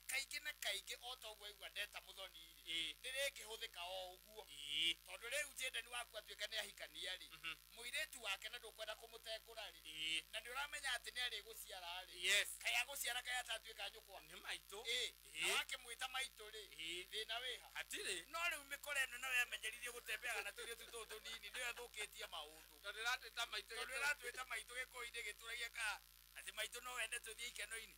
Kaingĩ na kaingĩ o ta ũguo aigua ndeta Muthoni rĩ, nĩ rĩngĩhũthĩka o ũguo, tondũ rĩu Jayden waku atuĩka nĩ ahikania rĩ, mũirĩtu wake na ndũkwenda kũmũtengũra rĩ, na nĩ ũramenya atĩ nĩ arĩgũciara rĩ, kaĩ agũciara kaĩ atatuĩka nyũkwa? Nĩ maitũ. Na wakĩmwĩta maitũ rĩ, thĩna wĩha? Hatirĩ. No rĩu mĩkora ĩno nayo yamenyeririe gũtembeaga na tũirĩtu tũtũ tũnini, nĩyo ĩthũkĩtie maũndũ. Tondũ ĩratwĩta maitũ. Tondũ ĩratwĩta maitũ, gĩkũyũ-inĩ gĩtũragia kaa atĩ maitũ no wende tũthiĩ ikeno-inĩ.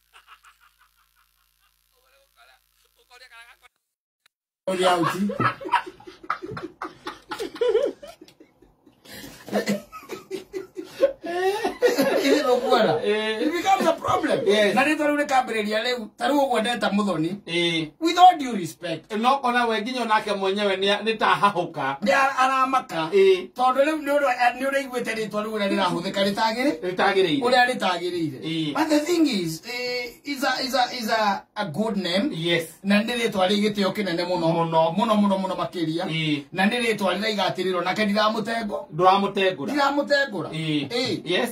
Ũkoria kana gakora. Auti. Ithe nũkuona? It becomes a problem. Yes. Na rĩtwa rĩu rĩkambĩrĩria rĩu ta rĩu ũguo ndeta Muthoni, with all due respect, No kona we nginya onake mwenyewe nĩ ta hahũka. Nĩ aramaka, tondũ rĩu nĩ ũraiguĩte rĩtwa rĩu ũrĩa rĩrahũthĩka rĩtagĩrĩ rĩtagĩrĩire. Ũrĩa rĩtagĩrĩire. But the thing is, is a good name. Na nĩ rĩtwa rĩ gĩtĩo kĩnene mũno. Mũno. Mũno mũno mũno makĩria. Na nĩ rĩtwa rĩraiga atĩrĩrĩ, onake ndiramũtengo. Ndũramũtengũra. Ndiramũtengũra.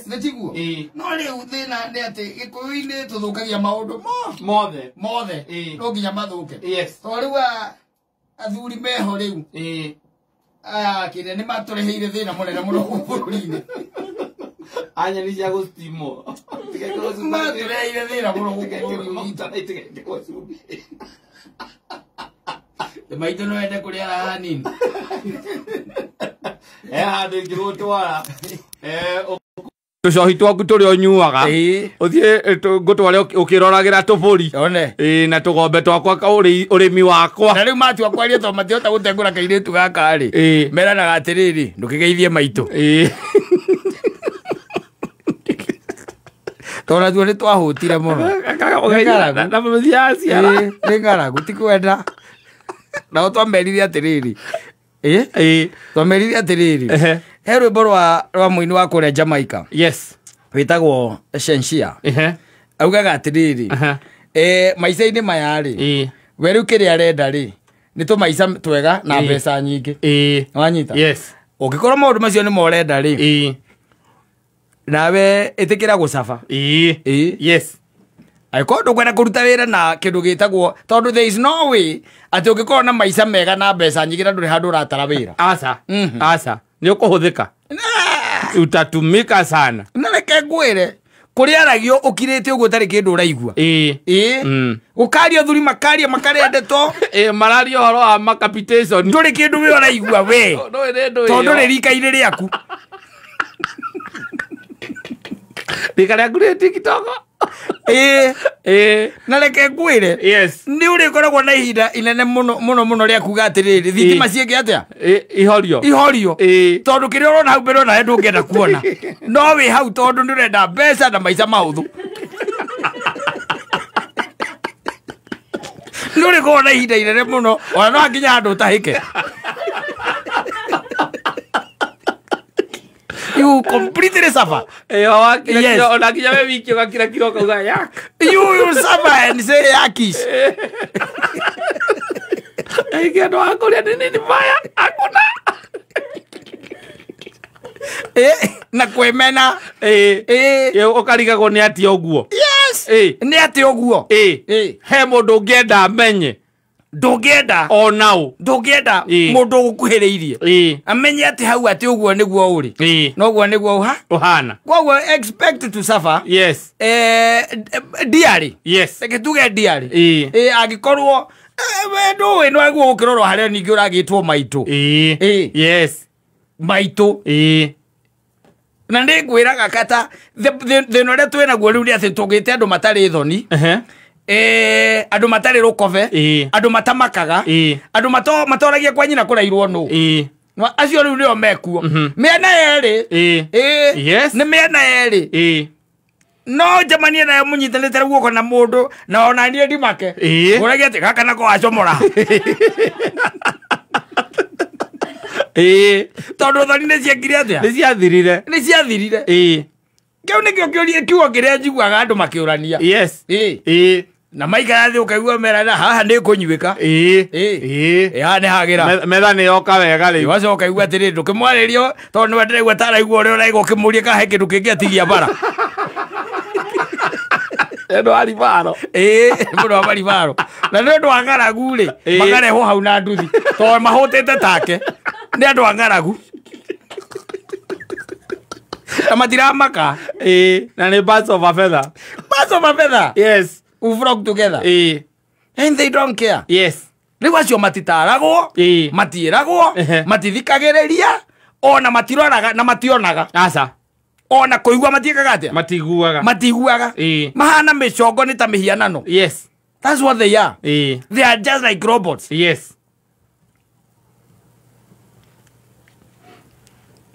Nĩ tiguo? No rĩu thĩna nĩ atĩ gĩkũyũ-inĩ tũthũkagia maũndũ mo Mothe. Mothe. No nginya mathũke. Tondũ rĩu athuri meho rĩu, aya kĩrĩa nĩ matũreheire thĩna mũnene mũno gũkũ bũrũri-inĩ. Anya cia gũcitimwo. Matũreheire thĩna mũno gũkũ bũrũri witũ. Maitũ no ende kũrĩa raha nini. He handũ ingĩgũtwara tũcohi twaku tũrĩa ũnyuaga, ũthiĩ ngũtware ũkĩroragĩra tũbũri. One. Na tũgombe twakwa ka ũrĩmi wakwa. Na rĩu matua kwaria, tondũ matihota gũtengũra kairĩtu gaka rĩ, meranaga atĩrĩrĩ, ndũkĩgeithie maitũ, tondũ natuo nĩ twahũtire mũno. Nĩ ng'aragu. Na mũthiaga ciara. Nĩ ng'aragu, ti kwenda. Nao twamerire atĩrĩrĩ, twamerire atĩrĩrĩ, he rwĩmbo rwa mũini wa kũrĩa Jamaica wĩtagwo Shensia, augaga atĩrĩrĩ, maica-inĩ maya rĩ, we rĩu kĩrĩa arenda rĩ, nĩ tũmaica twega na mbeca nyingĩ. Wanyita? Yes. Ũngĩkorwo maũndũ macio nĩmo ũrenda rĩ, nawe ĩtĩkĩra gũcaba. Angĩkorwo ndũkwenda kũruta wĩra na kĩndũ gĩtagwo, tondũ there is no way atĩ ũngĩkorwo na maica mega na mbeca nyingĩ na ndũrĩ handũ ũratara wĩra. Aca. Aca, nĩ ũkũhũthĩka, utatumika sana. Na reke ngwĩre, kũrĩa aragio ũkirĩte ũguo ũtarĩ kĩndũ ũraigua. Gũkaria thuri makaria makarĩa ndeto. Mararia ũhoro wa macapitation. Ndũrĩ kĩndũ we ũraigua we, Ndũĩ nĩ ndũĩ tondũ ĩyo. ndũrĩ rika-inĩ rĩaku. Rika rĩaku rĩ TikTok. Na reke ngwĩre, nĩ ũrĩkoragwo na ihinda inene mũno mũno mũno rĩa kuga atĩrĩrĩ, thitima ciĩke atĩa? Ihorio. Ihorio. Tondũ kĩrĩa ũrona hau mbere onawe ndũngĩenda kuona, no wĩ hau tondũ nĩ ũrenda mbeca na maica mahũthũ. Nĩ ũrĩkoragwo na ihinda inene mũno, ona no hakinya handũ ũtahĩke. You completely suffer. Ĩyo wakira kiro, ona nginya we wiki ũgakira kiro ũkauga yak. You will suffer and say yakis. Ĩngĩ andũ a kũrĩa nĩ nini mbaya hakuna. Na kwĩmena. Ũkarigagwo nĩ atĩa ũguo. Nĩ atĩ ũguo. He mũndũ ũngĩenda amenye? Ndũngĩenda. Ona ũ? Ndũngĩenda mũndũ ũgũkuhĩrĩirie amenye atĩ hau atĩ ũguo nĩguo ũrĩ, noguo nĩguo ũha Ũhana. Koguo expect to suffer. Diary. Reke tuge diary. Angĩkorwo we ndũĩ nĩ waguo gũkĩrorwo harĩa ningĩ ũragĩtwo maitũ. Maitũ. Na nĩ ngwĩraga kata thĩna ũrĩa twĩ naguo rĩu nĩ atĩ tũgĩte andũ matarĩ thoni, andũ matarĩ rũkobe, andũ matamakaga, andũ matoragia kwa nyina kũrairwo nũ. Acio rĩu nĩo mekuo mĩena yerĩ. Nĩ mĩena yerĩ. No njemanie nayo mũnyitanĩte guoko na mũndũ na ona niĩ ndimake, ũragia atĩ gaka nako wacomora, tondũ thoni nĩ ciekire atĩa? Nĩ ciathirire. Nĩ ciathirire. Kĩu nĩkĩo kĩũria kiugo kĩrĩa njiguaga andũ makĩũrania. Na maikara thĩ ũkaigua merana haha nĩ kũnyuĩka. Haha nĩ hagĩra. Metha nĩ yoka wega rĩu. Wacoka ũkaigua atĩrĩ, ndũkĩmwarĩrio tondũ nĩwe ndĩraigua taraigua ũrĩa ũraigua ũkĩmũria kana he kĩndũ kĩngĩ atigia bara. Nĩ wa ribaro. Ĩĩ, mũndũ wa maribaro. Na nĩ ũndũ wa ng'aragu rĩ, makarehwo hau na nduthi tondũ mahũtĩte take. Nĩ andũ a ng'aragu na matiramaka. Ĩĩ, na nĩ birds of a feather. Birds of a feather. Yes. We flock together. Ĩĩ. And they don't care. Yes. Rĩu acio matitaragwo, Ĩĩ. matiĩragwo, matithikagĩrĩria, ona matiroraga na mationaga. Aca. Ona kũigua matiĩkaga atĩa? Matiguaga. Matiguaga. Ĩĩ. Mahana mĩcongo nĩ ta mĩhianano. Yes. That's what they are. Ĩĩ. They are just like robots. Yes.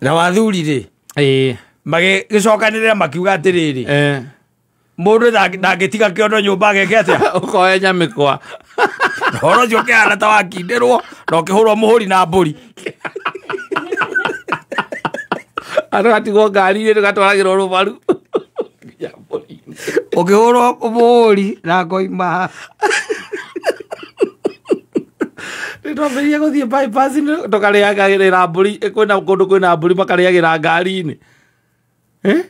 Na wathuri rĩ, Ĩĩ. magĩcokanĩrĩra makiuga atĩrĩrĩ, mũndũ ndangĩtiga kĩondo nyũmba ageke atĩa? Ũkoya nyamĩkwa. Ũhoro ũcio ũkĩhana ta wakindĩrwo na ũkĩhũrwo mũhũri na mbũri. Andũ gatigwo ngari-inĩ tũgatwaragĩrwo rũbaru. Ũkĩhũrwo mũhũri na ngoima. Nĩtwambĩrĩria gũthiĩ bypass tũkarĩagĩra mbũri, kwĩna kũndũ kwĩna mbũri makarĩagĩra ngari-inĩ.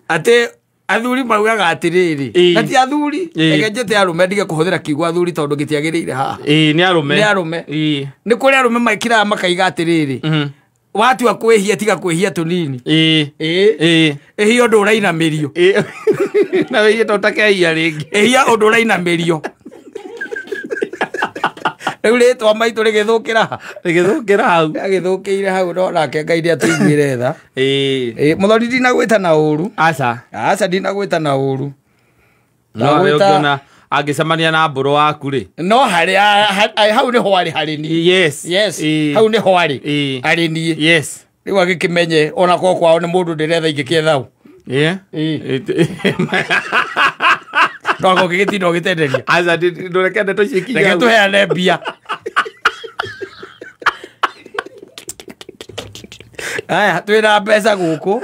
Atĩ athuri maugaga atĩrĩrĩ, na ti athuri, reke njĩte arũme ndige kũhũthĩra kiugo athuri tondũ gĩtiagĩrĩire haha. Ĩĩ, nĩ arũme. Nĩ arũme. Ĩĩ. Nĩ kũrĩ arũme maikiraga makaiga atĩrĩrĩ, watua kwĩhia tiga kwĩhia tũnini. Ĩĩ. Ĩĩ. Ĩhia ũndũ ũrainamĩrio. Ĩĩ. Na wĩhie to ũtakehia rĩngĩ. Ĩhia ũndũ ũrainamĩrio. Rĩu rĩtwa maitũ rĩgĩthũkĩra. Rĩgĩthũkĩra hau. Agĩthũkĩire hau no nake Ngai nĩatũiguĩre tha. Ĩĩ. Mũthoni ndinagwĩta na ũru. Aca. Aca ndinagwĩta na ũru. No harĩa ũngĩona angĩcemania na mbũrũ waku rĩ. No harĩa hau nĩho arĩ harĩ niĩ. Yes. Yes. Hau nĩho arĩ. Harĩ niĩ. Yes. Rĩu agĩkĩmenye ona korwo kwao nĩ mũndũ ndĩretha ingĩkĩethau. Ĩĩ. No ũngĩgĩtinda ũgĩtenderia. Aca ndũreke ndeto ici ikinye Reke hau. tũheane mbia. Aya twĩna mbeca gũkũ.